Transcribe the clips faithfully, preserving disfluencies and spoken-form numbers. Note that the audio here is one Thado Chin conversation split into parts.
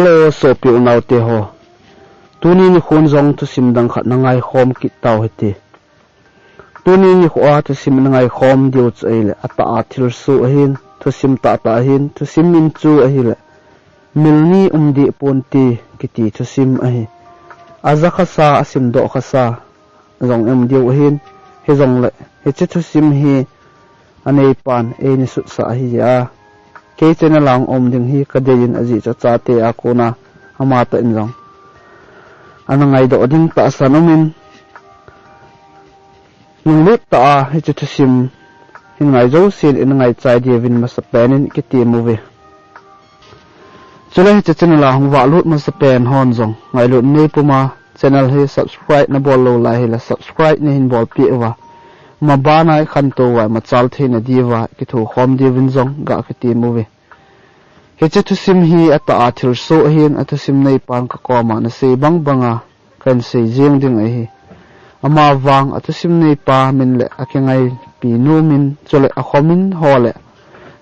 Hello, sopi unaute ho. Tuni nikhon jong thusim dang khat na ngaikhom kit tau hite. Tuni nikho a thusim na ngaikhom diu chu ahile, atah a thilsoh ahin, thusim tahtah ahin, thusim min chu ahile, Mil ni umdeh ponte kiti thusim ahi. Aja khasa, asimdoh khasa jong um diu ahin, hijongle hiche thusim hi aneipan eina sutsah ahi jeh a, kei channel a um ding hi kadei in, ajeh chu achate a kona amatah in jong ana ngaidoh ding tahsan umin, lunglut tah a hiche thusim hin ngai jousen in ngaichai diuvin, masapen in kitem uve. Chule hiche channel a hung vahlut masapen hon jong ngailut nei puma channel hi subscribe nabol lou lai hile subscribe neihin bolpeh uva, mabana ikhantou uva imachal theina diuva kithokhom diuvin jong ga kitem uve. Hiche thusim hi atah a thilsoh ahin, athusim neipan kakoma nasei bang banga kahin sei jeng ding ahi. Amavang athusim neipa min le akingaipi nu min, chule akhomin ho le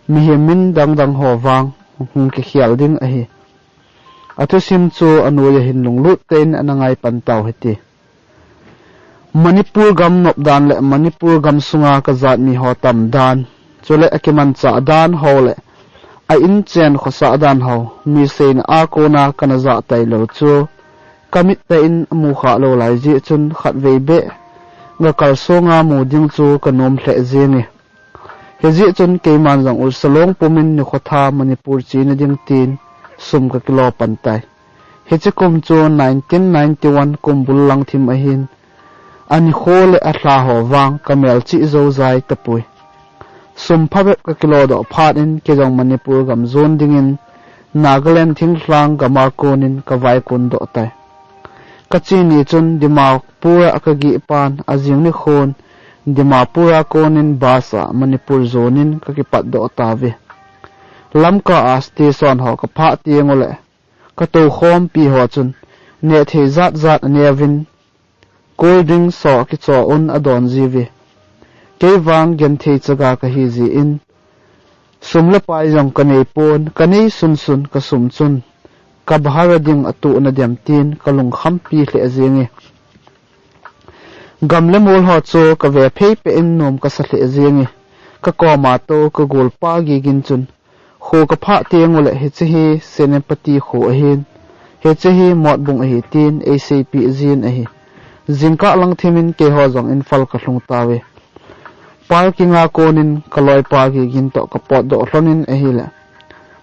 mihem min dangdang ho vang hung kikhel ding ahi. Athusim chu anoi ahin, lunglut tah in ana ngaipan tau hite. Manipur gam nopdan le Manipur gamsunga kajat miho tamdan, chule akimanchah dan ho le a inchen khosah dan ho, mi seina a kona kana jah tailou chu, kamit tah in amu khah lou lai jeh chun khatvei beh gakalsonga mu ding chu kanom lheh jenge. Hijeh chun keiman jong ulsa long pumin nikho tha Manipur chena ding tin sum kakilo pan tai. Hiche kum chu nineteen ninety-one kum bul lang thim ahin, anikho le alha ho vang kamelchih joujai tapoi. Sum phabep kakilodoh phat in kei jong Manipur gam jon dingin Nagaland thinglhang gama konin kavaikondoh tai. Kache ni chun Dimapur a kageh pan, ajing nikhon Dimapur a konin bus a Manipur jonin kakipatdoh tauve. Lamka a station ho kaphah tengule katoukhompi ho chun nehthei jatjat aneuvin, cold drink ho kicho un adon jiuve. Kei vang genthei chaga kahi jeh in, sum le pai jong kaneipon, kanei sunsun kasum chun kabhara ding atohna dem tin kalungkhampi lheh jenge. Gam le mol ho chu kave pheipeh in nom kasa lheh jenge. Kakoma tou kagolpa Gigin chun, kho kaphah tengule hiche hi Senapati kho ahin, hiche hi Motbung ahi tin eiseipeh jin ahi. Jingkah lang thimin keiho jong Imphal kalhung tauve. Parking a konin kaloipa Gigin toh kapotdoh lhonin ahile,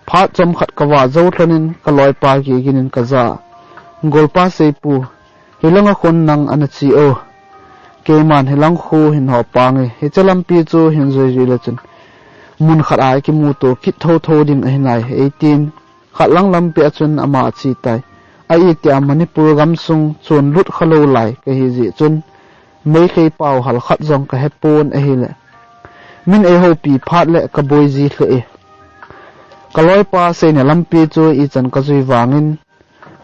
phat chomkhat kavah jou lhonin kaloipa Gigin in kajah a, Golpa Seipu, hilanga khun nang ana che o. Keiman hilang khu hin ho pange, hiche lampi chu hin juijui le chun mun khat a ikimuto kit thotho ding ahi nai, eitin khatlang lampi a chun ama ache tai. Ahitia Manipur gamsung chonlut khalou lai kahi jeh chun Meitei pao halkhat jong kahepon ahile, min eihoupi phat le kaboi ji lheh e. Kaloipa seina lampi chu ichan kajui vangin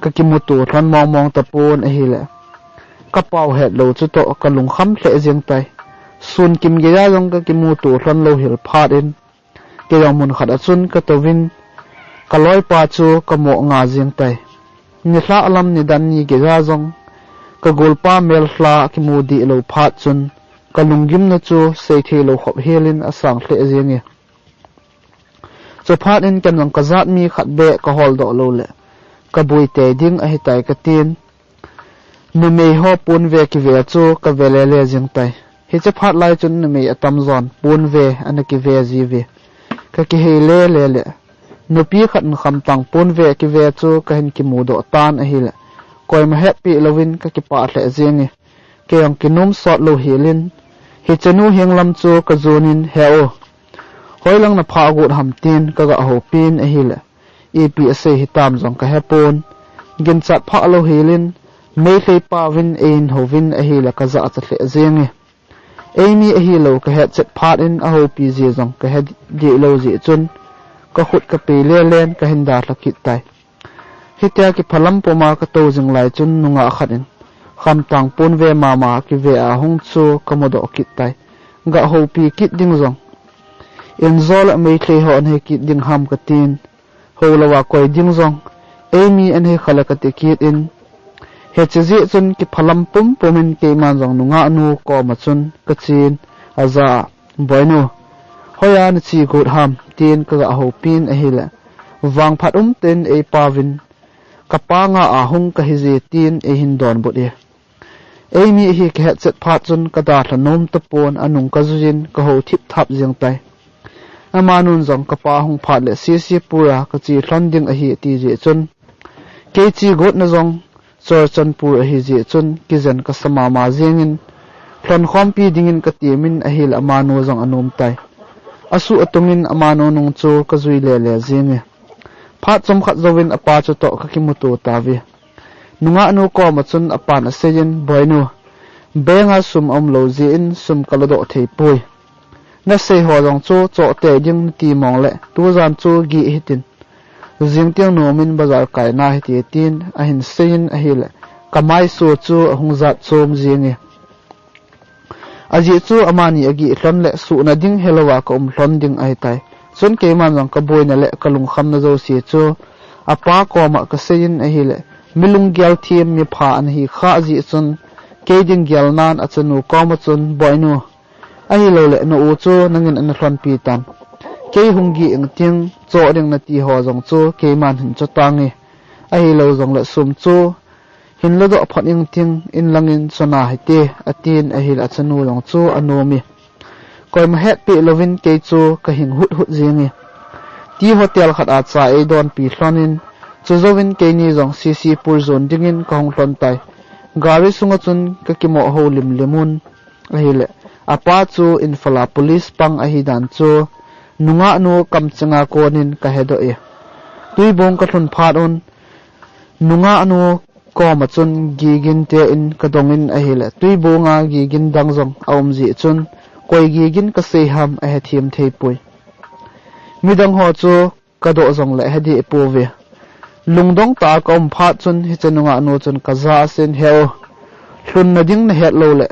kakimuto lhon mongmong tapon ahile, kapao hetlou chutoh kalungkham lheh jeng tai. Sun kim geiya jong kakimuto lhon louhel phat in, kei jong mun khat a chun katouvin, kaloipa chu kamoh nga jeng tai. Nilhah lam nidan ni geiya jong kagolpa melhah kimu deh lou phat chun, kalunggimna chu seitheilou khop helin asang lheh jenge. Chuphat in ken jong kajat mi khat beh kaholdoh loule kaboi tei ding ahitai katin, numei ho ponve kive chu kave lele jeng tai. Hiche phat lai chun numei atamjon ponve ana kive jiuve. Kakihei lele le, nupi khat in khamtang ponve kive chu kahin kimudoh tan ahile, koima hetpeh louvin kakipah lheh jenge. Kei jong kinom sot louhelin, hichenu henglam chu kajonin, He o, hoilang naphah got ham, tin kaga houpin ahile, ipi asei hitam jong kahepon. Ginchat phah louhelin, Meitei paovin eihin houvin ahile kajahcha lheh jenge. Eimi ahilou kahetchet phat in ahoupi ji jong kahe deh lou jeh chun, kakhut kapei lelen kahin dalha kit tai. Hitia kiphalam puma katou jing lai chun nungah khat in khamtang ponve mama kive a ahung chu kamudoh kit tai. Ga houpi kit ding jong, injo le Meitei ho ahi kit ding ham katin, houlouva koi ding jong Eimi an hei kha le ka ti kit in, hiche jeh chun kiphalam pumpum in keiman jong nungah nu koma chun ka chen, aja a, Boinu, hoiya na che got ham, tin ka ga houpin ahile, vangphat umtah in eipauvin, ka pa nga a hung ka hi je, tin eihin donbut e. Eimi ahi ka hetchet phat chun ka dalha nom tapon, anung ka juiyin ka hou thip thap jeng tai. Amanun jong ka pa hung phat le C C Pur a ka che lhon ding ahi ati jeh chun, kei che gotna jong Churachandpur ahi jeh chun kijen ka sa mama jengin, lhon khompi dingin ka temin ahile amanu jong anom tai. Asuh atungin amanu nung chu ka jui lele jenge. Phat chomkhat jouvin apa chutoh ka kimuto tauve. Nungah nu koma chun apan aseiyin, Boinu, bank a sum aumlou jeh in sum ka ladoh thei poi. Na sei ho jong chu choh tei ding nati mong le, tujan chu gih hitin. Jing tiang nomin bazar kaina hite, tin ahin seiyin ahile, ka maiso chu ahung jat chom jenge. Ajeh chu amani agih lhon le suhna ding helouva ka um lhon ding ahitai. Chun keiman jong ka boina le ka lungkhamna jouse chu apa koma ka seiyin ahile, mi lunggel them, mi pha ana hi kha jeh chun, kei ding gelnan achanu koma chun, Boinu, ahilouleh na u chu nangin ana lhonpi tan. Kei hung gih ing ting, choh ding nati ho jong chu keiman hin cho tange. Ahilou jongle sum chu hin ladoh phot ing ting, in langin chona hite, atin ahile achanu jong chu anom e. Koima hetpeh louvin kei chu ka hing hut hut jenge. Tea hotel khat a cha eidonpi lhonin, chujouvin keini jong C C Pur jon dingin ka hung lhon tai. Gari sunga chun ka kimoh houlim lim un ahile, apa chu Imphal a police pang ahi dan chu nungah nu kamchenga konin ka hedoh e. Tuibong ka lhun phat un, nungah nu koma chun gigin tein ka dongin ahile, Tuibong a gigin dang jong aum jeh chun, koi gigin ka sei ham ahethem thei poi. Midang ho chu ka doh jongle hedi pouve. Lungdong tah a ka um phat chun hiche nungah nu chun ka ja asin, He u, lhunna ding nahet loule,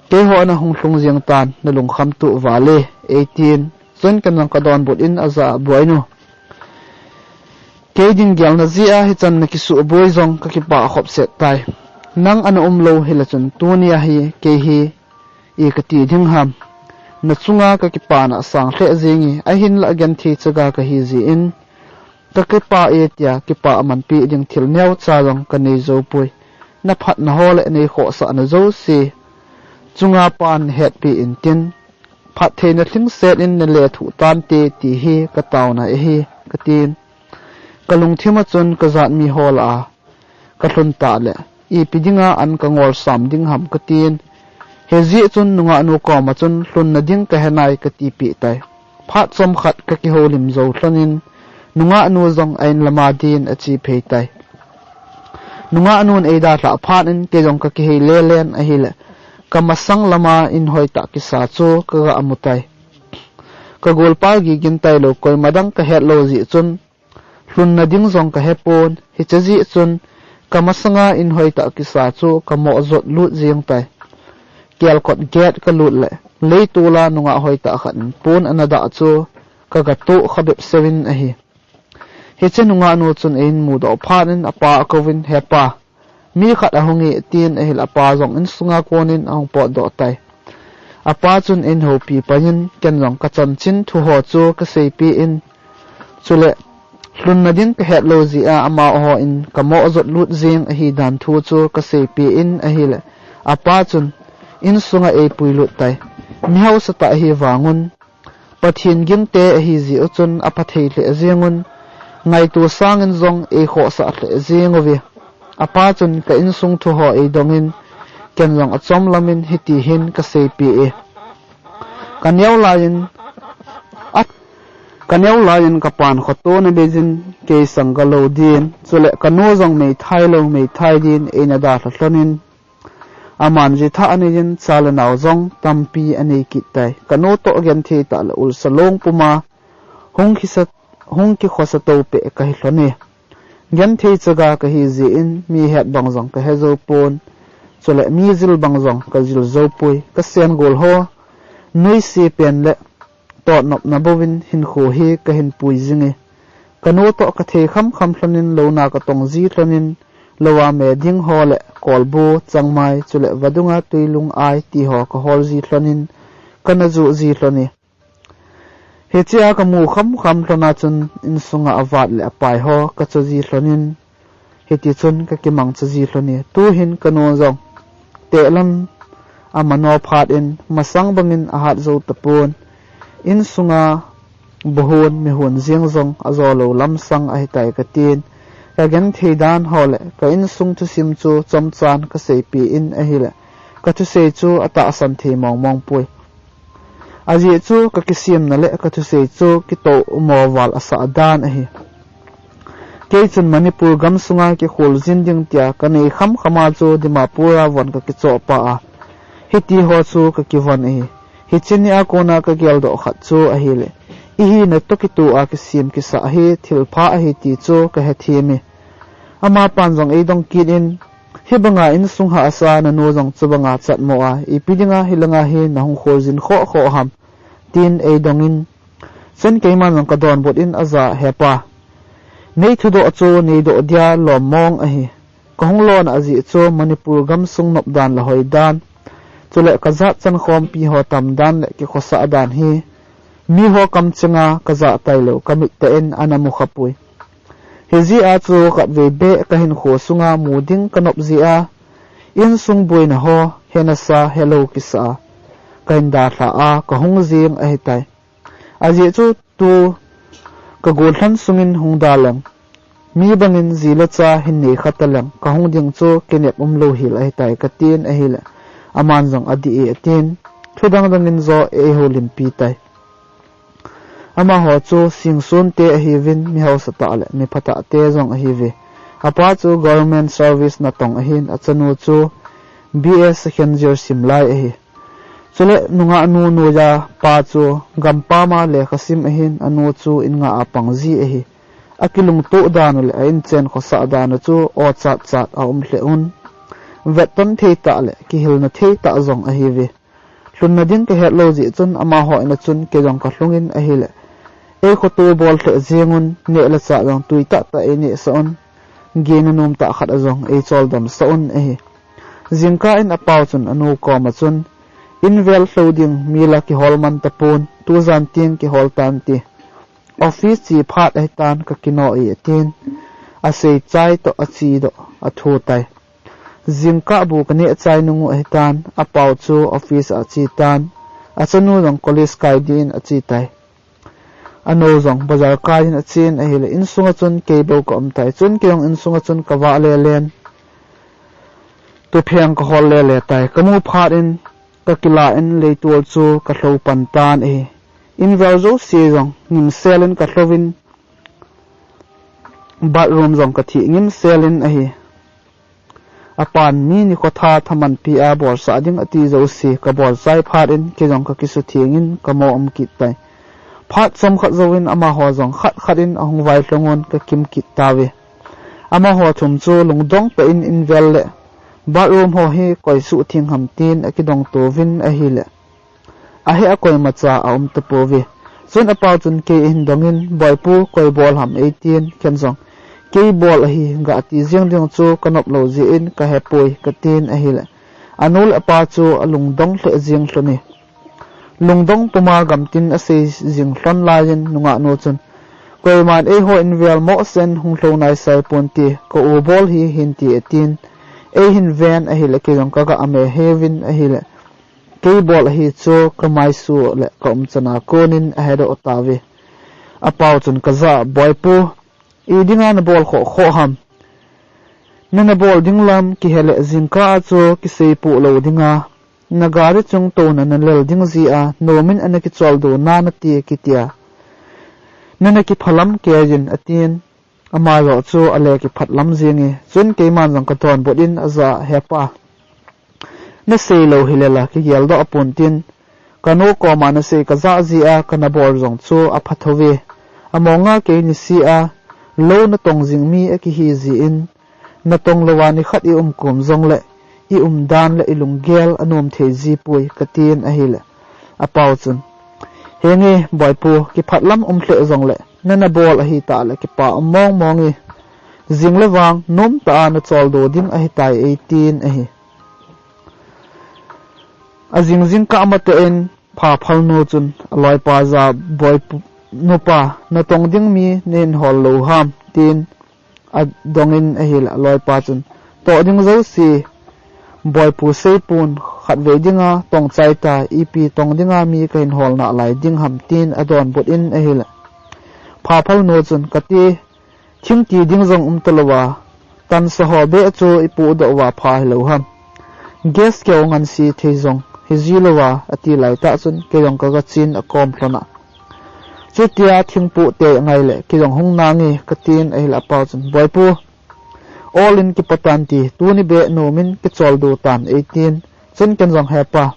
keiho ana hung lhung jeng tan, na lungkham tuh vale, eitin. Chun ken jong ka donbut in, aja a, Boinu, kei ding gelna jeh a hichan na kisuhboi jong ka kipah khopset tai. Nang ana umlou hile chun tunia hi kei hi i kati ding ham. Na chunga ka kipana asang lheh jenge, ahinlah genthei chaga ka hi jeh in, ka kipah e tia kipah manpeh ding thil neocha jong ka nei jou poi. Na phatna ho le nei khohsahna jouse chunga pan hetpeh intin, phattheina lhingset in na lethuh tante ti hi ka taona ahi, katin. Ka lungthim a chun ka jat mi ho lah a ka lhun tah le, ipi dinga an ka ngol sam ding ham katin. Hijeh chun nungah nu koma chun lhunna ding ka he nai katipeh tai. Phat chomkhat ka kihoulim jou lhonin, nungah nu jong a in lama din ache phei tai. Nungah nun eidalhah phat in kei jong ka kihei lelen ahile, ka masang lama in hoitah kisa chu ka ga mu tai. Ka golpa gigin tailou, koima dang ka hetlou jeh chun, lhunna ding jong ka hepon, hiche jeh chun ka masanga in hoitah kisa chu ka moh jot lut jeng tai. Kelkot gate ka lut le, leitol a nungah hoitah khat in pon ana dah chu ka ga toh kha bep seuvin ahi. Hiche nungah nu chun eihin mudoh phat in apa akouvin, He pa, mi khat ahunge, tin ahile apa jong insunga konin ahung potdoh tai. Apa chun eihin houpi paiyin, ken jong ka chanchin thu ho chu ka seipeh in, chule lhunna ding ka hetlou jeh a amaho in ka moh jot lut jeng ahi dan thu chu ka seipeh in ahile, apa chun insunga eipuilut tai. Mi hausa tah ahi vangun, Pathen gingte ahi jeh u chun aphathei lheh jengun, ngaito sangin jong eikhohsah lheh jeng uve. Apa chun ka insung thu ho eidongin, ken jong achom lamin hiti hin ka seipeh e. Ka neo laiyin, a, ka neo laiyin ka pan khoto na beijin, kei sangga lou din, chule ka nu jong meithai lou meithai din eina dalha lhonin, aman jitha aneiyin cha le nao jong tampi anei kit tai. Ka nu toh genthei tah le ulsa long puma hung kisa, hung kikhosa tou peh ka hi lhon e. Genthei chaga ka hi jeh in mi het bang jong ka he jou pon, chule mi jil bang jong ka jil jou poi. Ka sen gol ho nuisat pen le totnopna bouvin hinkho hi ka hin pui jing e. Kanu toh kathei khamkham lhonin louna katong ji lhonin, loua me ding ho le kolbu, changmai, chule vadunga tuilung ai ti ho kahol ji lhonin, kana ju ji lhon e. Hichea kamu khamkham lhona chun insunga avat le apai ho kacho ji lhonin, hiti chun kakimangcha ji lhon e. Tuhin kanu jong tehlam amano phat in masang bangin ahat jou tapon. Insunga buhun mihun jeng jong ajo lou lamsang ahitai katin. Kagenthei dan ho le ka insung thusim chu chomchan kaseipeh in ahile, kathusei chu atahsan thei mongmong poi. Ajeh chu kakisemna le kathusei chu kitomo val asah dan ahi. Kei chun Manipur gamsunga kikhol jin ding tia kanei khamkhama chu Dimapur a von kakichoh pa a, hiti ho chu kakivon ahi. Hiche nia kona kageldoh khat chu ahile, ihina toh kitoh a kisem kisah hi thilpha ahi ti chu kahethem e. Amapan jong eidong kit in, hibanga insung hahsa nanu jong chubanga chatmo a, ipi dinga hilanga hi nahung khol jin khoh khoh ham, tin eidongin, chun keiman jong kadonbut in, aja, hepa, nei thudoh chu neidoh dia lom mong ahi. Kahung lona ajeh chu Manipur gamsung nopdan le hoidan, chule kajat chankhompi ho tamdan le kikhosah dan hi miho kamchenga kajah tailou kamittah in ana mukhapoi. Hijeh a chu khatvei beh kahinkho sunga mu ding kanop jeh a, insung boina ho henasa helou kisah a, kahin dalha a kahung jeng ahitai. Ajeh chu tu kagollhan sungin hung daleng, mi bangin ji le cha hin neikha taleng, kahung ding chu kinep umlou hel ahitai katin ahile, aman jong adih e atin, thudang dangin jo eihoulimpi tai. Amaho chu singson te ahiuvin, mihaosa tah le miphatah te jong ahiuve. Apa chu government service natong ahin, achanu chu B A second year simlai ahi. Chule nungahnu noiya pa chu gampam a lekhasim ahin, anu chu in ngah a pangji ahi. Akilungtoh dan u le a inchen khosah dan u chu aw chatchat aum lheh un, vetton thei tah le kihilna thei tah jong ahiuve. Lhunna ding kahetlou jeh chun amaho in a chun kei jong kalhungin ahile, eikhoto bol lheh jeng un, neh le chah jong twi tahtah einehsah un, gena nomtah khat a jong eicholdamsah un ahi. Jingkah in apau chun anu koma chun, invel lhou ding mi la kihol man tapon, tujan teng kihol tante, office che phat ahitan kakinoh e atin, aseichai toh achedoh athu tai. Jingkah bu kaneh chai nung u ahitan, apau chu office a achetan, achanu jong college kai din achetai. Anou jong bazar kai din achen ahile, insunga chun kei bou kaumtai. Chun kei jong insunga chun kavah lelen, thupheng kahol lele tai. Kamu phat in kakilah in leitol chu kalhou pan tan ahi. Invel jouse jong ngimsel in kalhouvin, bathroom jong kathih ngimsel in ahi. Apan mi nikho tha thamanpi a bolsah ding ati jouse kabolchai phat in kei jong kakisutheng in kamo um kit tai. Phat chomkhat jouvin amaho jong khat khat in ahung vailhung un kakim kit tauve. Amaho thum chu lungdong tah in invel le bathroom ho hi koi suhtheng ham tin akidongto uvin ahile, aheh a koimacha aum tapouve. Chun apau chun kei ahin dongin, Boipu, koi bol ham eitin, ken jong, kei bol ahi, gati jeng ding chu kanop lou jeh in kahepoi, katin ahile, anu le apa chu alungdong lheh jeng lhon e. Lungdong puma gamtin asei jing lhon laiyin nungahnu chun, koiman eiho invel mohsen hung lhou naisai ponte, ka u bol hi hinte atin, eihin ven ahile kei jong kaga ame heuvin ahile, kei bol ahi chu kamaisu le kaumchan a konin ahedoh tauve. Apau chun kajah a, Boipu, idinga nabol khoh khoh ham? Nana bol ding lam kihele jingkah a chu kiseipoh lou dinga, nagari chung touna nalel ding jeh a, nomin ana kicholdo nanate kitia, nana kiphalam keiyin, atin. Amajoh chu ale kiphatlam jenge. Chun keiman jong kadonbut in, ajah a, hepa, nasei lou hile la kigeldoh apontin, kanu koma nasei kajah jeh a kana bol jong chu apha thouve. Amonga kei niseh a lou natong jing mi akihi jeh in, natong louva nikhat iumkom jongle, iumdan le ilunggel anom thei jipoi, katin ahile, apau chun, Henge, boipu, kiphat lam um lheh jongle, nana bol ahi tah le kipa um mong mong e. Jing le vang, nom tah a nachol do ding ahi tai eitin ahi. Ajing jing kah matah in, Phaphal nu chun, aloipa ja, boipu, nupa, natong ding mi nahin hol lou ham, tin adongin ahile, aloipa chun, toh ding jouse, boipu seipon, khatvei dinga tong chai ta, ipi tong dinga mi kahin hol nalai ding ham, tin adonbut in ahile. Phaphal nu chun, kati, thing ti ding jong um talouva, tansa ho beh chu ipohdoh uva pha hilou ham. Gas keu ngansi thei jong hiji louva, ati laitah chun, kei jong kaga chen akom lhon a. Chutia thing poh tei angai le, kei jong hung nange, katin ahile apa chun, boipu, ol in kipa tan ti, tuni beh nom in kichol do tan eitin, chun ken jong hepa.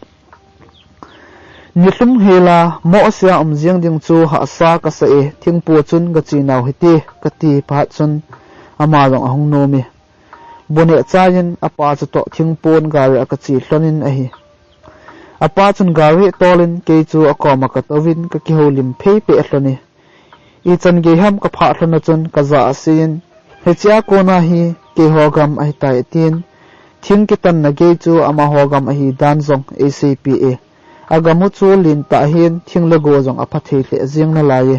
Nilhum hela, mohsea um jing ding chu hahsa kasa e, thing poh chun gache nau hite, kati phat chun ama jong ahung nom e. Bu neh chai in apa chutoh thing poh in gari a kache lhon in ahi. Apa chun gari tol in kei chu akoma katouvin kakihoulim phei peh lhon e. Ichan gei ham kaphah lhon a chun kaja a seiyin, hichea kona hi keiho gam ahitai atin, thing kitanna gei chu amaho gam ahi dan jong eiseipeh e. Agam u chu lentah ahin, thing le go jong apha thei lheh jeng nalai e.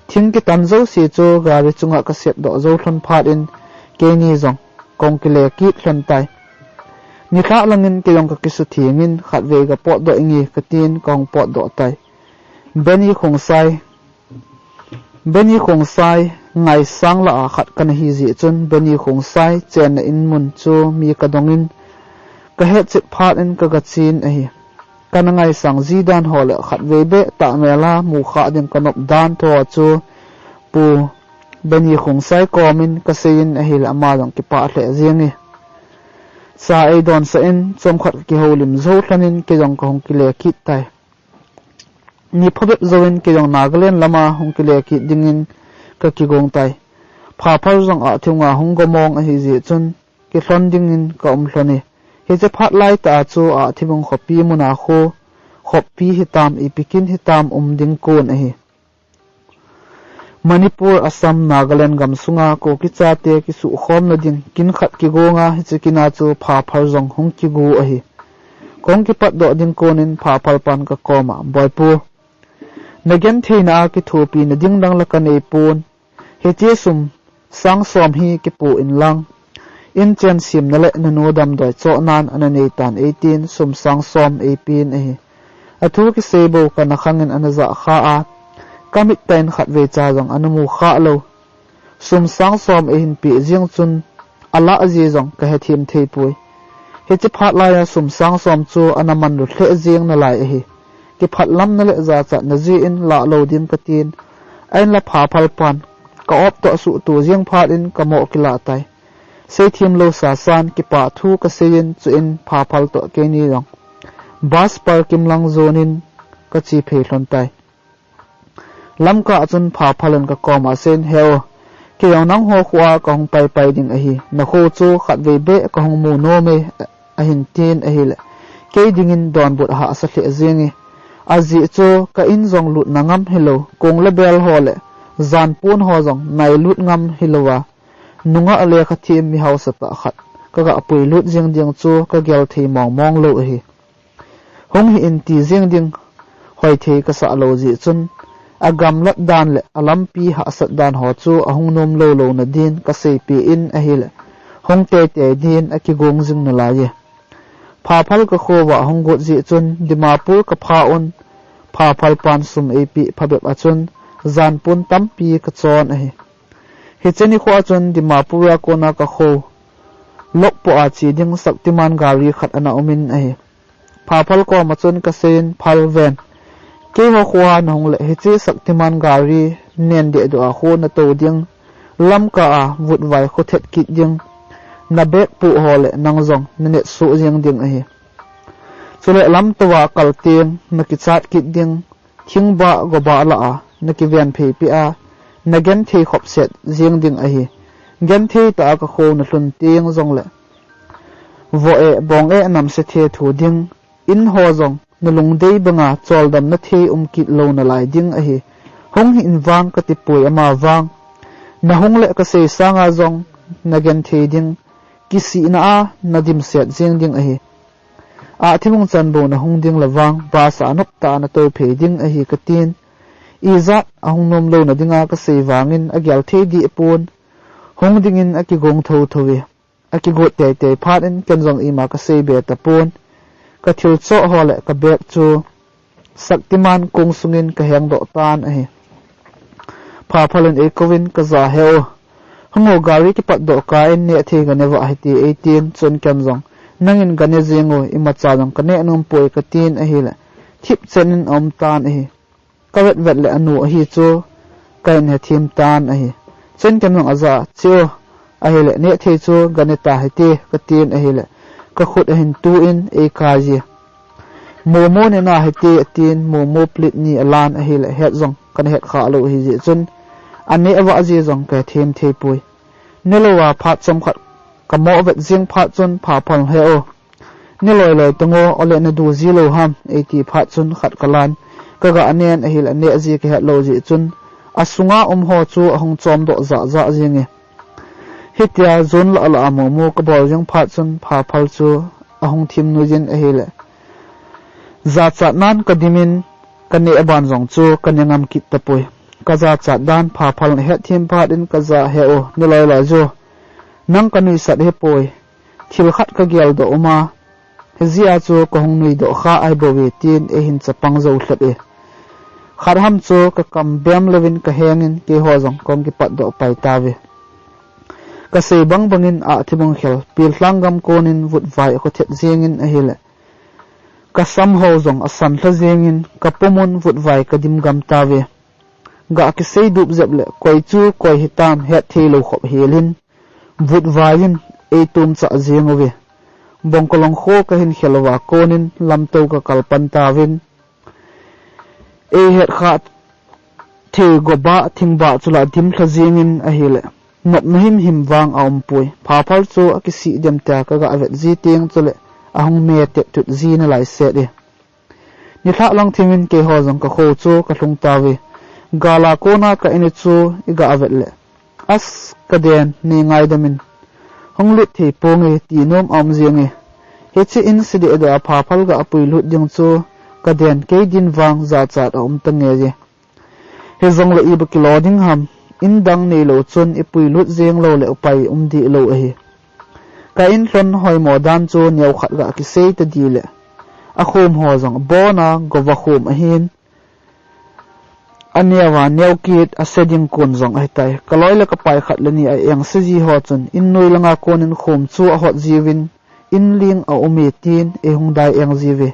Thing kitan jouse chu gari chunga kasepdoh jou lhon phat in, keini jong kahung kile kit lhon tai. Nilhah langin kei jong kakisuthengin, khatvei gapotdoh inge katin kahung potdoh tai. Benny Khongsai, Benny Khongsai ngaisang lah a khat kana hi jeh chun, Benny Khongsai chenna in mun chu mi kadongin, kahetchet phat in kaga chen ahi. Kana ngaisang ji dan ho le khatvei beh tahmel a mukhah ding kanop dan tho chu Pu Benny Khongsai komin kaseiyin ahile ama jong kipah lheh jenge. Cha eidonsah in chomkhat kakihoulim jou lhon in kei jong kahung kile kit tai. Ni phabep jouvin kei jong Nagaland lama hung kile kit dingin kakigong tai. Phaphal jong Ahthibunga hung gomong ahi jeh chun kilhon dingin kaum lhon e. Hiche phat laitah a chu Ahthibung khopi muna khu, khopi hitam, ipi kin hitam um ding kon ahi. Manipur, Assam, Nagaland gamsunga Kuki chate kisuhkhomna ding kin khat kigonga hiche kina chu Phaphal jong hung kigo ahi. Kahung kipatdoh ding konin Phaphal pan kakoma, boipu, nagentheina a kithopina ding dang la kaneipon. Hiche sum sang som hi kipoh inlang, inchen semna le nanu damdoi chohnan ana neitan eitin sum sang som eipen ahi. Athu kisei bou kana khangin ana jah kha a, kamit tah in khatvei cha jong ana mukhah lou. Sum sang som eihin peh jeng chun, alah ji jong kahethem theipoi. Hiche phat laia sum sang som chu ana manlu lheh jeng nalai ahi. Kiphatlamna le jachatna jeh in lah lou ding katin, ahinla Phaphal pan ka-op toh suhto jeng phat in kamoh kilah tai. Seithem lou sasan kipah thu kaseiyin, chuin Phaphal toh keini jong bus parking lang jonin kache phei lhon tai. Lamkah a chun Phaphal in kakoma aseiyin, he u, kei jong nangho khoa kahung paipai ding ahi, nakho chu khatvei beh kahung mu nome, ahin tin ahile, kei dingin donbut hahsa lheh jenge. Ajeh chu ka in jong lutna ngam hilou, kong le bel ho le janpon ho jong nailut ngam hilouva, nungah lekha them mi hausatah khat kaga puilut jeng ding chu kagel thei mong mong lou ahi. Hung hih in ti jeng ding hoithei kasah lou jeh chun, agamlat dan le alampi hahsat dan ho chu ahung nom lou louna din kaseipeh in ahile, hung teitei din akigong jing nalai e. Phaphal kakhouva ahung got jeh chun Dimapur kapha un, Phaphal pan sum eipeh phabep a chun janpon tampi kachon ahi. Hiche nikho a chun Dimapur a kona kakhou lokpoh a che ding Shaktiman gari khat ana umin ahi. Phaphal koma chun kaseiyin, Phal ven, keiho khoa nahung le hiche Shaktiman gari nen dehduh a khu natou ding, lamkah a vutvai khu thet kit ding, na bag poh ho le nang jong nanet soh jeng ding ahi. Chule lamtouva kal teng nakichat kit ding, thingbah gobah lah a nakiven phei peh a, nagenthei khopset jeng ding ahi. Genthei tah a kakhou nalhun teng jongle, voh eh bong eh namse thethu ding, in ho jong nalungdei banga choldam nathei umkit lou nalai ding ahi. Hung hih in vang katipoi ama vang. Nahung le kasei sanga jong nagenthei ding, kisihna a nadimset jeng ding ahi. Ahthibung chan bou nahung ding le vang, basa noptah a natou phei ding ahi katin. Ijat ahung nom louna dinga kasei vangin agel thei deh pon. Hung dingin akigong thotho e. Akigot teitei phat in ken jong ima kasei be tapon. Kathil choh ho le kabag chu Shaktiman kong sungin kahengdoh tan ahi. Phaphal in eikouvin, "Kaja he o. Hung o, gari kipatdoh kah in nehthei ganevah hite," eitin, chun ken jong, "Nangin gane jeng o, imacha jong kaneh nompoi," katin ahile, thipchen in aum tan ahi. Kavetvet le anu ahi chu kahin hethem tan ahi. Chun ken jong ajah a, "Che o, ahile nehthei chu ganeta hite," katin ahile, kakhut ahin tu in eikaije. "Momo nena hite," atin, momo plate ni alan ahile, het jong kana hetkhah lou ahijeh chun, aneh vah jeh jong kahethem theipoi. Nelouva phat chomkhat kamoh vet jeng phat chun Phaphal, "He o, neloiloi tango, ole nadu ji lou ham?" eiti phat chun khat kalan, kaga nen ahile neh ji kahet lou jeh chun, asunga um ho chu ahung chomdoh jahjah jenge. Hitia jon lah lah a momo kabol jeng phat chun Phaphal chu ahung thim nuijin ahile, jachatnan kadimin kaneh ban jong chu kane ngam kit tapoi. Kajachat dan Phaphal in ahetthem phat in, "Kaja he o, neloiloi jo. Nang kanuisat hipoi. Thil khat kageldoh uma, hijeh a chu kahung nuidoh kha ahibouve," tin eihin chapang jou lhep e. Khat ham chu kakam bem louvin kahengin keiho jong kahung kipatdoh pai tauve. Kasei bangbangin ahthibung khel, pilhlang gam konin vutvai akhu thet jengin ahile, kasam ho jong asan lha jengin, kapumun vutvai kadim gam tauve. Ga kisei dup jep le koi chu koi hitam hetthei lou khop helin, vutvai in eitomchah jeng uve. Bongkolong kho kahin khel uva konin lamtou kakalpan tauvin, eihetkhah thei goba thingbah chu la dim lha jengin ahile, nopna himhim vang aumpoi. Phaphal chu akisih dem tia kaga vet ji teng chule ahung me tettut ji nalai set e. Nilhah lang thimin keiho jong kakho chu kalhung tauve. Gala kona ka in u chu iga vet le, as, kaden, nei ngaidamin, hung lut thei ponge ti nom aum jenge. Hiche in sedeh deh a Phaphal ga puilut ding chu kaden kei din vang jachat aum tange je. Hijongle ibola kilou ding ham, in dang neilou chun ipuilut jeng loule upai um deh lou ahi. Ka in lhon hoimo dan chu neokhat ga kisei tadih le, akhom ho jong abona gova khom ahin, aneova neokit ase ding kon jong ahitai. Kaloi le kapai khat le ni a engse ji ho chun in noi langa konin khom chu ahot jiuvin, in ling aume tin eihung dai eng jiuve.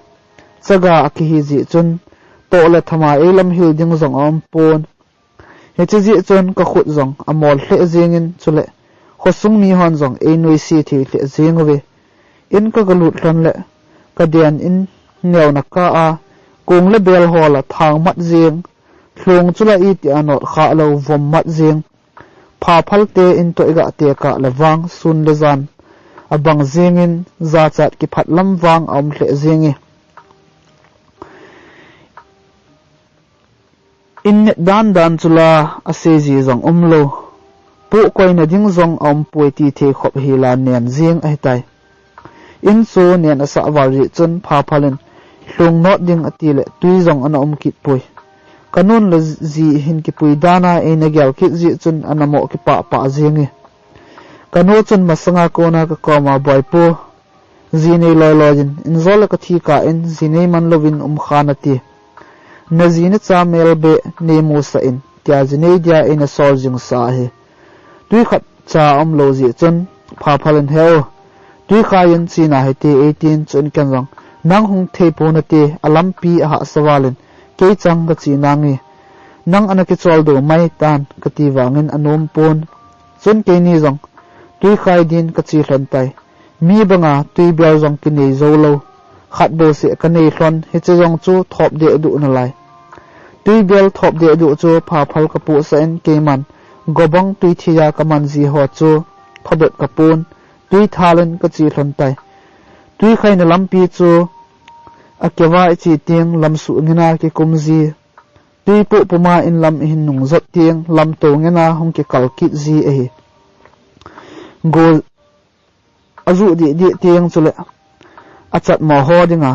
Chaga akihi jeh chun, toh le thama eilamhil ding jong aumpon. Hiche jeh chun kakhut jong amol lheh jengin chule, khosung mihon jong einuisat thei lheh jeng uve. In kaga lut lhon le, kaden in neona kah a, kong le bel ho la thangmat jeng, lhong chu la itia notkhah lou vommat jeng. Phaphal te in toh iga tekah le vang sun le jan abang jengin jachat kiphat lam vang aum lheh jenge. In net dandan chu la asei ji jong umlou, pohkoina ding jong aumpoi ti thei khop hi la nen jeng ahitai. In chu nen asah val jeh chun Phaphal in lhung not ding atile tui jong ana um kit poi. Kanun le ji hin kipui dan a eina gel kit jeh chun ana moh kipahpah jenge. Kanu chun masanga kona kakoma, Boipu, ji nei loiloi in, in jo le kathi kah in ji nei man louvin um kha nate. Naji nacha mel beh nei musah in, tia ji nei dia eina sol jingsa ahi. Tui khat cha aumlou jeh chun Phaphal in, He o, tui khai in chena hite, eitin, chun ken jong, Nang hung thei pou nate, alampi ahahsa val in, kei chang kache nange. Nang ana kicholdo mai tan, kati vangin anom pon. Chun keini jong, tui khai din kache lhon tai. Mi banga tuibel jong kinei jou lou. Khat bouseh kanei lhon, hiche jong chu thop dehduh nalai. Tuibel thop dehduh chu Phaphal kapohsah in keiman, gobang tui thia kaman ji ho chu, thobep kapon, tui thal in kache lhon tai. Tui khaina lampi chu, Akeva iche teng lamsuh ngena kikum ji. Tuipoh puma inlam ihin nung jot teng lamto ngena hung kikal kit ji ahi. Go ajuh dih dih teng chule achatmo ho dinga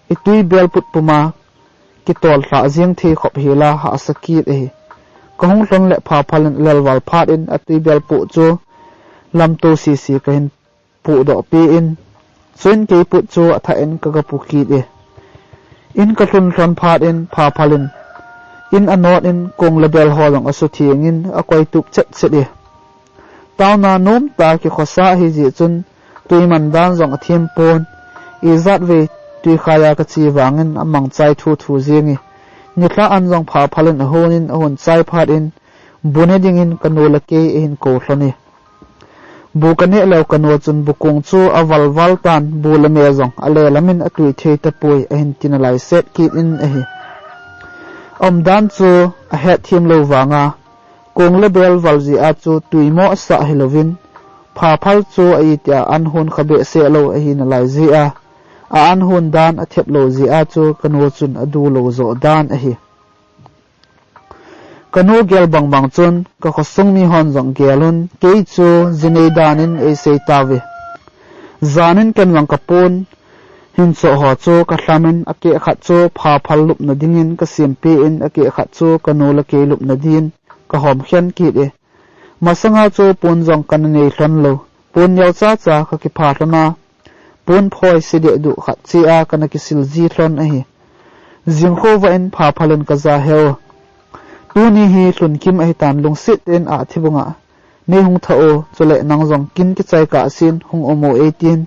ituibel put puma kitol lhah jeng thei khop hela hahsa kit ahi. Kahung lhon le Phaphal in alelval phat in atuibel poh chu lamto sisi kahin pohdoh peh in, chuin kei put chu athah in kaga pu kit e. In kalhun lhon phat in Phaphal in in anot in kong le bel ho jong asutheng in akoitup chet chet e. Taona nomtah kikhosa ahijeh chun tui man dan jong athem pon. Ijat vei tuikhai a kache vangin amangchai thu thu jeng e. Nilhah an jong Phaphal in ahon in ahon chai phat in bu ne dingin kanu le kei ahin kou lhon e. Bu kaneh leu kanu chun bu kong chu aval val tan, bu le me jong alelam in atui thei tapoi ahin ti nalai set kit in ahi. Aumdan chu ahet them lou vanga kong le bel val jeh a chu tuimo asah hilouvin, Phaphal chu a itia an hon kha behseh lou ahi nalai jeh a, a an hon dan athep lou jeh a chu kanu chun adu lou joh dan ahi. Kanu gel bang bang chun kakhosung mihon jong gel un, kei chu jinei dan in eisei tauve. Jan in ken jong kapon hinchoh ho chu kalham in akeh khat chu Phaphal lupna dingin kasempeh in akeh khat chu kanu le kei lupna din kahom khen kit e. Masanga chu pon jong kana nei lhon lou. Pon neocha cha kakipha lhon a, pon phoi sedeh duh khat chea kana kisil ji lhon ahi. Jingkhovah in Phaphal in kaja, He u, tuni hi lhun kim ahitan, lungset in ahthibunga neihung thah u, chule nang jong kin kichai kahsen hung um u eitin.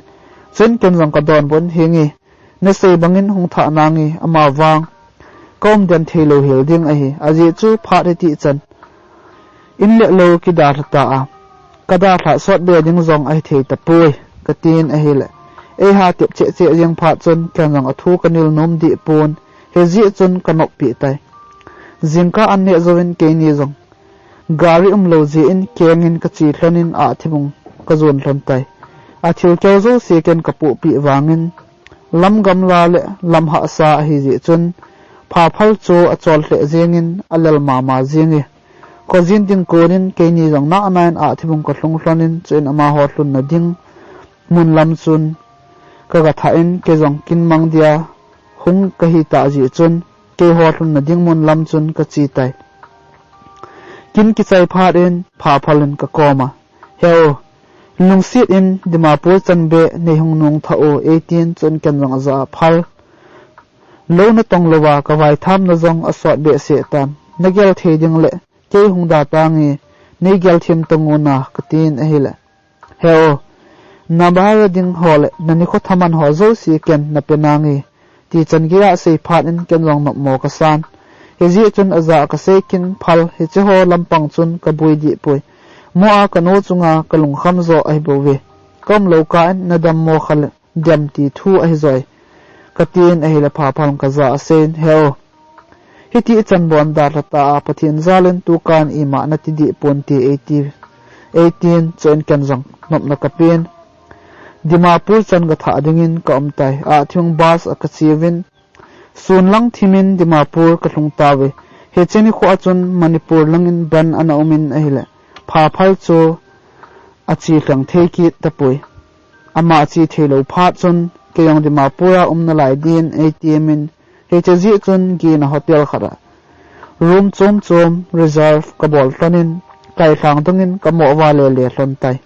Chuin ken jong kadonbut in, Henge, nasei bangin hung thah nange, amavang kaum den thei lou hel ding ahi, ajeh chu phat hitih chan in le lou kidalha ta a, kadalhah sot be ding jong ahithei tapoi, katin ahile, eiha tep cheh cheh jeng phat chun ken jong athu kanil nom deh pon, hijeh chun kanoppeh tai. Jingkah an neh jouvin keini jong gari umlou jeh in kengin kache lhon in ahthibung kajon lhon tai. Athil keu jouse ken kapohpeh vangin lam gamla le lam hahsa ahijeh chun Phaphal chu achol lheh jengin alel mama jenge. Khojin ding konin keini jong nahna in ahthibung kalhung lhon in, chuin amaho lhunna ding mun lam chun kaga thah in, kei jong kin mang dia hung kahitah jeh chun keiho lhunna ding mun lam chun kache tai. Kin kichai phat in Phaphal in kakoma, He u, lungset in Dimapur chan beh neihung nung thah u eitin, chuin ken jong ajah a phal lou natong louva kavaitham na jong asot behseh tan, nagel thei ding le kei hung da tange, neigel them tang u na, katin ahile, He u, nabahara ding ho le nanikho thaman ho jouse ken nape nange, tichan geiya asei phat in ken jong nopmo kasan. Hijeh chun ajah a kasei kin phal, hicheho lampang chun kaboi deh poi. Mo a kanu chunga kalungkham joh ahibouve. Kaumlou kah in nadammo kha le dem ti thu ahijoi, katin ahile Phaphal in kajah a aseiyin, He u, hitih chan bon dalha ta a, Pathen jal in tukan ima nati deh ponte eiti, eitin, chuin ken jong nopna kapen Dimapur chan gathah dingin kaum tai. Ahthibung bus a kacheuvin, sun lang thimin Dimapur kalhung tauve. Hiche nikho a chun Manipur langin ban ana umin ahile, Phaphal chu ache lheng thei kit tapoi. Ama ache theilou phat chun kei jong Dimapur a um nalai din eitemin, hiche jeh chun gina hotel khat a room chom chom reserve kabol lhonin, kailhang dongin kamoh vale le lhon tai.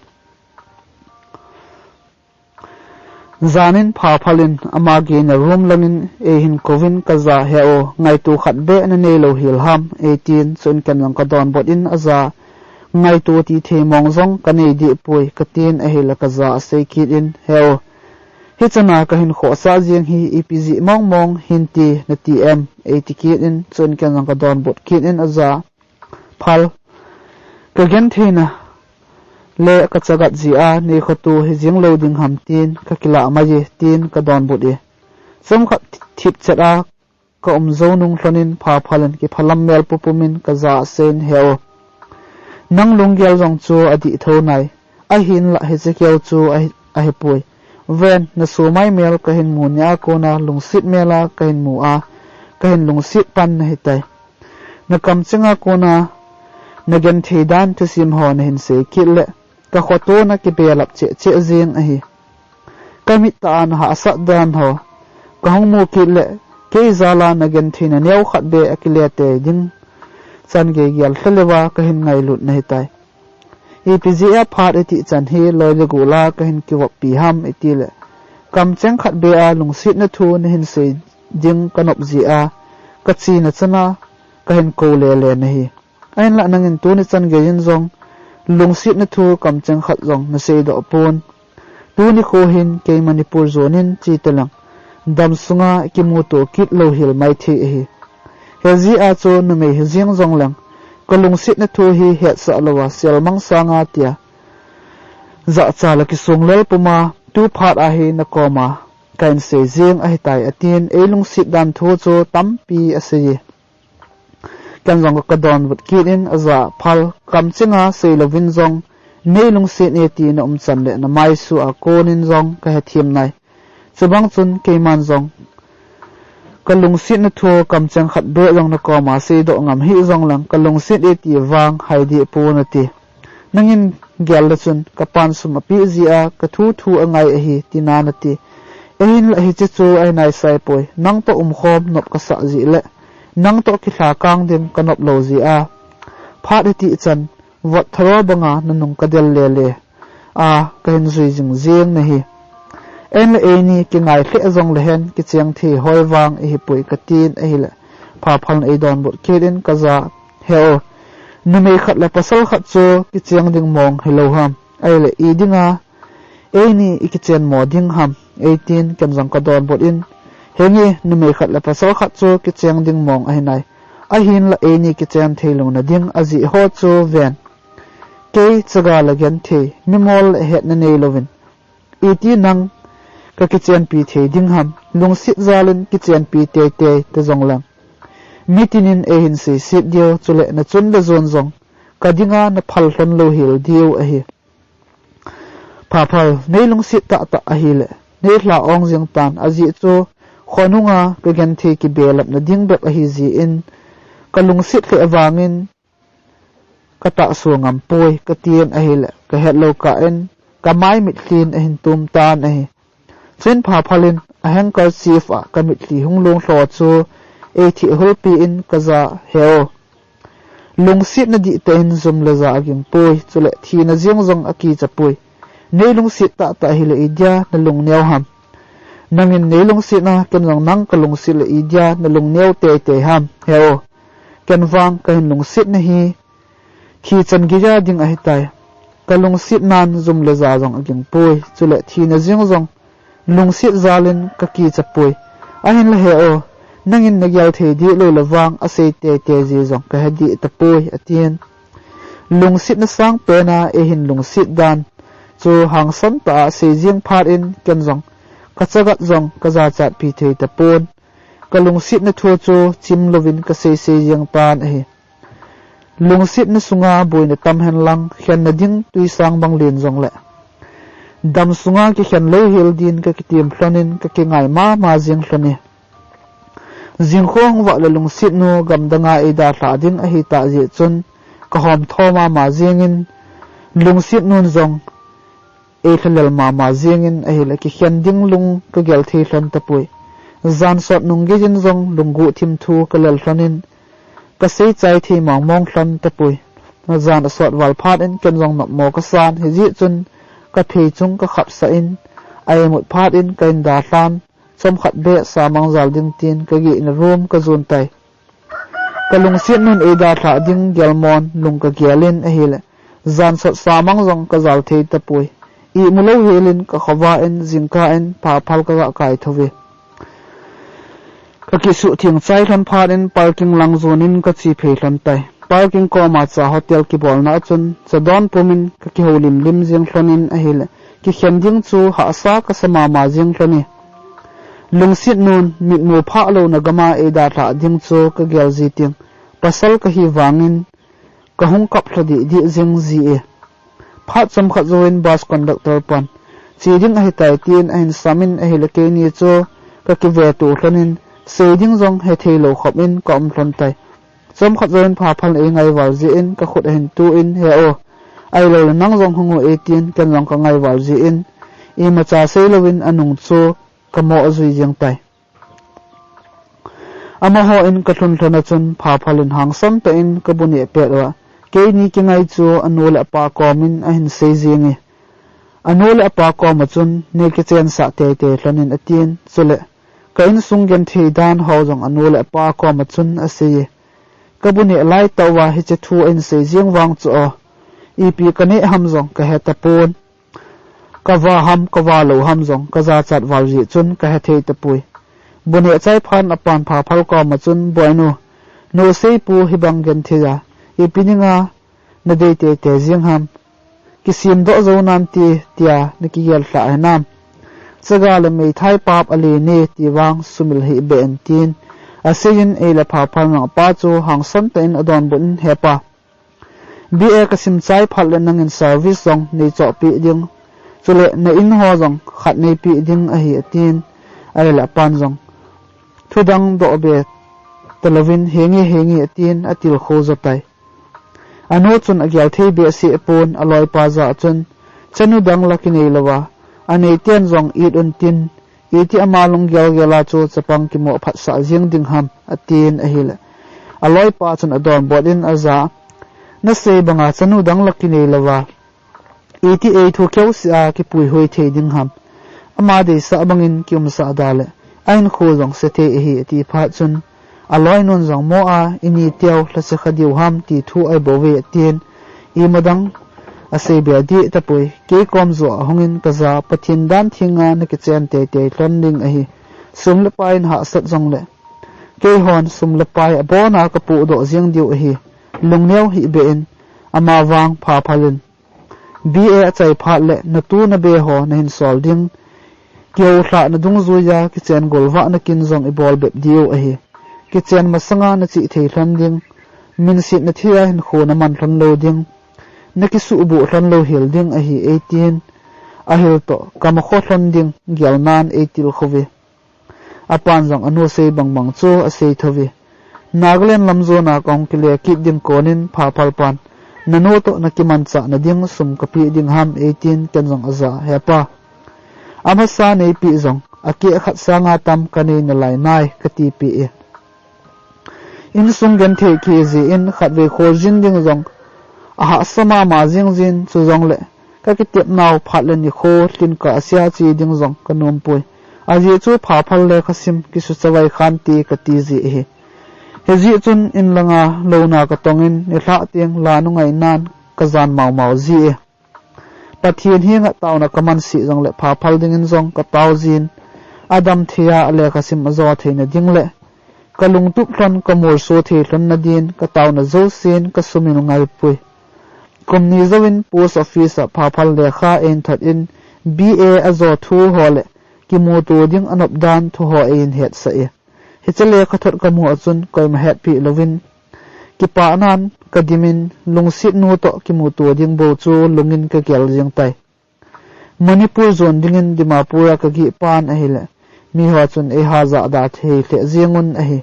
Janin Phaphal in ama gina room langin eihin kouvin, kajah a, He u, ngaito khat beh naneilou hel ham, eitin, chuin ken jong kadonbut in ajah a, Ngaito tithei mong jong kanei deh poi, katin ahile kajah a asei kit in, He u, hichana kahin khohsah jeng hi ipi jeh mong mong hinte nati em, eiti kit in, chuin ken jong kadonbut kit in ajah a, Phal, kagentheina le kachagat jeh a neikhoto hijeng lou ding ham tin kakilah mai e, tin kadonbut e. Chomkhat thipchet a kaum jou nung lhonin Phaphal in kiphalam mel pupumin kajah a aseiyin, He u, nang lunggel jong chu adih thou nai, ahinlah hiche keu chu ahi, ahipoi. Ven, na sumai mel kahin mu nia kona lungset mel a kahin mu a, kahin lungset pan nahitai. Na kamcheng a kona na genthei dan thusim ho nahin sei kit le, ka khoto na kibelap cheh cheh jeng ahi. Ka mit tah a na hahsat dan ho ka hung mu kit le, kei jal a na genthei na neo khat beh a kile tei ding chan gei gel lha leuva kahin ngailut nahitai. Ipi jeh a phat iti chan hi loi le gol a kahin kivoppi ham iti le, kamcheng khat beh a lungsetna thu nahin sei ding ka nop jeh a, ka chena chan a kahin kou le le nahi. Ahinlah nangin tuni chan gei in jong lungsetna thu kamcheng khat jong na seidoh pon. Tuni kho hin kei Manipur jon in che taleng, dam sunga kimuto kit lou hel maithei ahi. Hijeh a chu numei hijeng jongleng, ka lungsetna thu hi hetsah louva selmang sanga tia jahcha la kisong lel puma, tu phat a hi na koma kahin sei jeng ahitai, atin ei lungset dan thu chu tampi asei e. Ken jong ka donbut kit in, aja phal, kamcheng a seilouvin jong nei lungset e ti na umchan le na maisu a kon in jong ka hethem nai. Chubang chun keiman jong ka lungsetna thu kamcheng khat beh jong na koma seidoh ngam hih jongleng, ka lungset e ti vang hai deh pon nati. Nangin gel le chun ka pan sum apeh jeh a ka thu thu angai ahi, tina nati. Ahinlah hiche chu ahi naisai poi. Nang toh umkhom nop kasah jeh le nang toh kilha kang ding ka nop lou jeh a, phat iti chan vot tharo banga na nung ka del le le a, kahin jui jing jeng nahi. Ahinlah eini kingai lheh jongle hen kicheng thei hoi vang ihi poi katin ahile, Phaphal in ei donbut kit in, ka ja, he o, numei khat le pasal khat chu kicheng ding mong hilou ham? Ahile i dinga eini i kichen mo ding ham? Eitin ken jong ka donbut in, he nge, numei khat le pasal khat chu kicheng ding mong ahi nai. Ahinlah eini kichen thei louna ding ajeh ho chu ven, kei chaga le genthei, mimol le hetna nei louvin iti nang ka kichenpi thei ding ham? Lungset jal in kichenpi tei tei ta jongleng, mitin in eihin seiset diu, chule na chun le jon jong ka dinga na phal lhon lou hel diu ahi. Phaphal, nei lungset tah tah ahile nei lha ong jing tan, ajeh chu khonunga ka genthei kibelapna ding bep ahi jeh in, ka lungset lheh vangin ka tahso ngam poi, katin ahile, ka hetlou kah in ka mai mitlhi in ahin tum tan ahi. Chuin Phaphal in a handkerchief a ka mitlhi hung long lho chu ei thehhulpi in, ka ja, he o, lungsetna dihtah in jum le ja aging poi, chule thina jeng jong akicha poi. Nei lungset tah tah hile idia na lungneo ham? Nangin nei lungset a, ken jong nang ka lungset le idia na lungneo tei tei ham? He o, ken vang kahin lungset na hi thi chan geiya ding ahitai. Ka lungset nan jum le ja jong aging poi, chule thina jeng jong lungset jal in ka kicha poi. Ahinlah he o, nangin na gel thei deh lou le vang asei tei tei ji jong ka he deh tapoi, atin. Lungsetna sangpen a eihin lungset dan chu hangsan tah a asei jeng phat in ken jong ka chagat jong ka jachatpi thei tapon. Ka lungsetna thu chu chim louvin ka sei sei jeng tan ahi. Lungsetna sunga boina tam hen lang, khenna ding twisang bang len jongle dam sunga kikhen lou hel din ka kitem lhon in ka kingai mama jeng lhon e. Jingkho hung vah le lungsetnu gamdanga eidalhah ding ahitah jeh chun ka homtho mama jeng in, lungsetnun jong eilhalel mama jeng in ahile kikhen ding lung ka gel thei lhon tapoi. Jan sot nung gei in jong lungguh thim thu ka lel lhon in ka sei chai thei mong mong lhon tapoi. Jan asot val phat in ken jong nopmo kasan, hijeh chun ka phei chung ka khapsah in, a imut phat in ka indalhan, chomkhat beh samang jal ding tin ka gehna room ka jon tai. Ka lungsetnun eidalhah ding gelmon lung ka gel in ahile, jan sot samang jong ka jal thei tapoi. Imu lou hel in ka khovah in jingkah in Phaphal ka ga kaithou ve. Ka kisuhtheng chai lhon phat in parking lang jon in ka che phei lhon tai. Parking koma cha hotel kibolna a chun cha don pum in ka kihoulim lim jeng lhon in ahile, kikhen ding chu hahsa kasa mama jeng lhon e. Lungsetnun mitmu phah louna gama eidalhah ding chu ka gel ji teng, pasal kahi vangin ka hung kap lha deh deh jeng ji e. Phat chomkhat jouvin bus conductor pan Che ding ahitai tin ahin samin ahile keini chu kakiveto lhonin, sei ding jong hethei lou khopin kaum lhon tai. Chomkhat jouvin Phaphal in eingai val jeh in kakhut ahin tuin, "He o, ahiloule nang jong hung u," eitin ken jong kangai val jeh in, imacha seilouvin anung chu kamoh jui jeng tai. Amaho in kalhun lhona chun Phaphal in hangsan tah in kabu neh pet uva, keini kingai chu anu le apa komin ahin sei jenge. Anu le apa koma chun, "Nei kichensah teitei lhonin," atin, chule ka insung genthei dan ho jong anu le apa koma chun aseiye. Kabu neh laitah uva hiche thu ahin sei jeng vang chu o, ipi kaneh ham jong kahe tapon. Kava ham, kava lou ham jong kajachat val jeh chun kahethei tapoi. Bu neh chai phat in apan Phaphal koma chun, "Boinu, nu seipu hibang genthei a, ipi dinga nadei teitei jeng ham? Kisemdoh jou nante," tia nakigel lhah hinam? Chaga le meithai pap alen e ti vang sumil hih beh in tin aseiyin, ei le Phaphal in apa chu hangsan tah in adonbut in, "He pa, B A kasim chai phat le nangin service jong neichohpeh ding, chule na in ho jong khat neipeh ding ahi," atin, ahile apan jong, "Thu dang doh be talouvin, henge henge," atin atilkhou jo tai. Anu chun agel thei behseh pon, aloipa jah a chun, "Chanu dang la kinei louva, aneiten jong it untin, iti ama lunggel gel a chu chapang kimoh phatsah jeng ding ham?" atin ahile, aloipa chun adonbut in ajah a, "Nasei banga chanu dang la kinei louva, iti eithu keuseh a kipuihui thei ding ham? Ama deisah bangin kiumsah da le, ahinkho jong se thei ahi," ati phat chun, aloinun jong, "Mo a, ini teu lhasekha diu ham ti thu ahibouve," atin, "Ima dang asei be dih tapoi, kei kom joh a hungin kaja, Pathen dan thenga nakichen teitei lhon ding ahi. Sum le pai in hahsat jongle, keihon sum le pai abona kapohdoh jeng diu ahi, lungneo hih beh in, amavang Phaphal in B A achai phat le natu nabe ho nahin sol ding, kihoulhahna dungjuia kichen golvahna kin jong ibol bep diu ahi. Kichen masanga nachih thei lhon ding, minsetna thei a hinkho naman lhon lou ding, nakisuhbuh lhon lou hel ding ahi," eitin ahil toh kamakho lhon ding gelnan eitilkhouve. Apan jong anu sei bangbang chu asei thouve. Nagaland lam jona kahung kile kit ding konin Phaphal pan, "Nanu toh nakimanchahna ding sum kapeh ding ham?" eitin ken jong ajah a, "He pa, amasa neipeh jong, akeh khat sanga tam kanei nalai nai," katipeh e. Insung genthei kihi jeh in khatvei kholjin ding jong ahahsa mama jing jin, chujongle kakitepnau phat le nikho lhin kahsea che ding jong kanompoi. Ajeh chu Phaphal lekhasim kisuchavai khante kati jeh ahi. Hijeh chun inlanga louna katongin nilhah teng la nungainan kajan maumau ji e. Pathen henga taona kamanse jongle Phaphal dingin jong katao jin, adam thei a alekhasim ajo theina ding le kalungtup lhon kamolso thei lhonna din kataona jousen kasumin ngaipoi. Kum ni jouvin post office a Phaphal lekha einthot in B A ajo thu ho le kimuto ding anop dan thu ho eihin hetsah e. Hiche lekhathot kamu a chun koima hetpeh louvin, kipahnan kadimin, lungsetnu toh kimuto ding bou chu lungin kagel jeng tai. Manipur jon dingin Dimapur a kageh pan ahile, miho chun eihajahda thei lheh jengun ahi.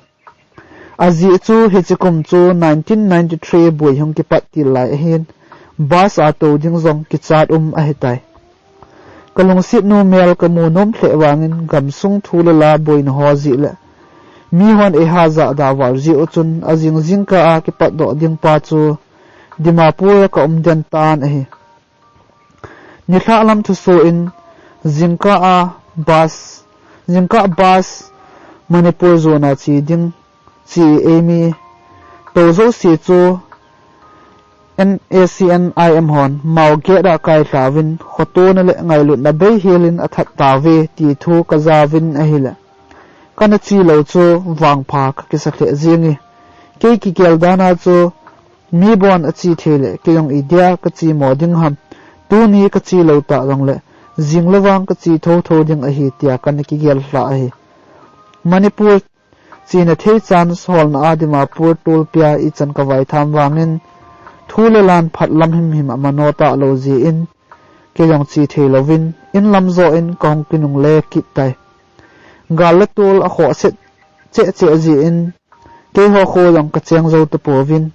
Ajeh chu hiche kum chu nineteen ninety-three boi hung kipat til lai ahin, bus a tou ding jong kichat um ahitai. Kalungsetnu mel kamu nom lheh vangin gamsung thu le la boina ho jeh le mihon eihajahda val jeh u chun ajing jingkah a kipatdoh ding pa chu Dimapur a kaum den tan ahi. Nilhah lam thusoh in jingkah a bus, jingkah bus Manipur jona che ding che eimi tou jouse chu N S C N I M hon Mao gate a kailhauvin khotona le ngailutna beihelin athat tauve ti thu kajauvin ahile, kana che lou chu vangpha kakisa lheh jenge. Kei kigel dan a chu mibon ache thei le kei jong idia kachemo ding ham, tuni kache lou ta jongle jing le vang kache thotho ding ahi tia kana kigel lhah ahi. Manipur chena thei chance holna a Dimapur tolpi a ichan kavaitham vangin thu le lan phat lam himhim amano talou jeh in kei jong che thei louvin, in lam joh in kahung kinungle kit tai. Gal le tol akhoh set cheh cheh jeh in, keiho kho jong kacheng jou tapouvin,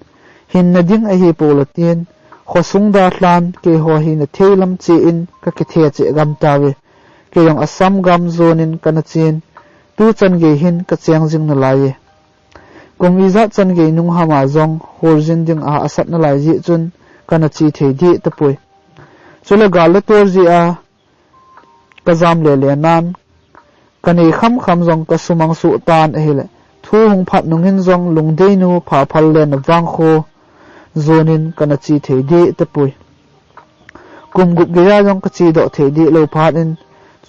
hinna ding ahipou le tin, khosung dalhan keiho hina thei lam cheh in kakithe cheh gam tauve. Kei jong Assam gam jon in kana chen, tuchan gei hin kacheng jing nalai e. Kum ijat chan gei nung hama jong hol jing ding ahahsat nalai jeh chun kana che thei deh tapoi. Chule gal le tol jeh a kajam le le nan, kanei kham kham jong kasumang suh tan ahile, thu hung phat nungin jong lungdeinu phaphal lena vang kho jon in kana che thei deh tapoi. Kum gup geiya jong kache doh thei deh lou phat in,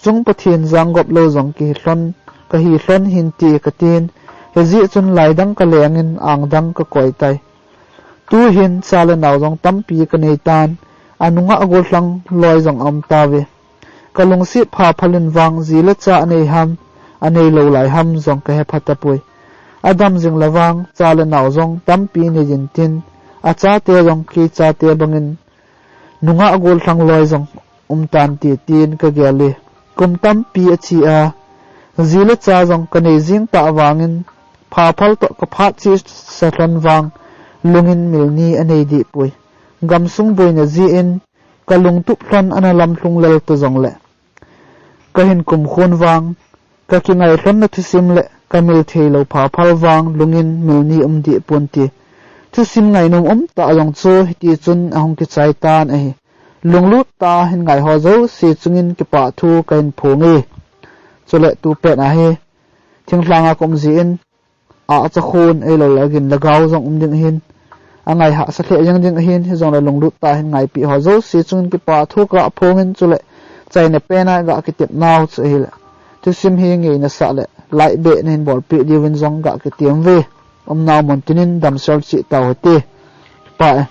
chung Pathen jang gop lou jong kihi lhon, kahi lhon hinte katin, hijeh chun lai dang kaleng in ang dang kakoi tai. Tuhin cha le nao jong tampi kanei tan, anungah gollhang loi jong aum tauve. Kalungset phaphal in vang ji le cha anei ham, anei lou lai ham jong kahe pha tapoi. Adam jing le vang cha le nao jong tampi nei intin, achate jong kei chate bangin nungah gollhang loi jong um tante tin kagel e. Kum tampi ache a, ji le cha jong kanei jing tah vangin, phaphal toh kaphat chesa lhon vang, lungin mil ni anei deh poi. Gamsung boina jeh in, kalungtup lhon ana lamlhung lel ta jongle, kahin kumkhon vang, kakingai lhonna thusim le kamil thei lou phaphal vang lungin mil ni um deh ponte. Thusim ngainom um tah jong chu hiti chun ahung kichai tan ahi. Lunglut tah a hin ngaiho jouse chungin kipah thu kahin phong e. Chule tupet a hi thinglhang a kaum jeh in, ahcha khon ahilou le gin le gao jong um ding ahin, angai hahsa lheh jeng ding ahin, hijongle lunglut tah a hin ngaipeh ho jouse chungin kipah thu kaga phong in, chule chaina pen a ga kitep nau chu ahile, thusim hi ngeina sah le like beh nahin bolpeh diuvin jong ga kitem uve. Umnau mun tinin damsel cheh tau hite. Kipah e.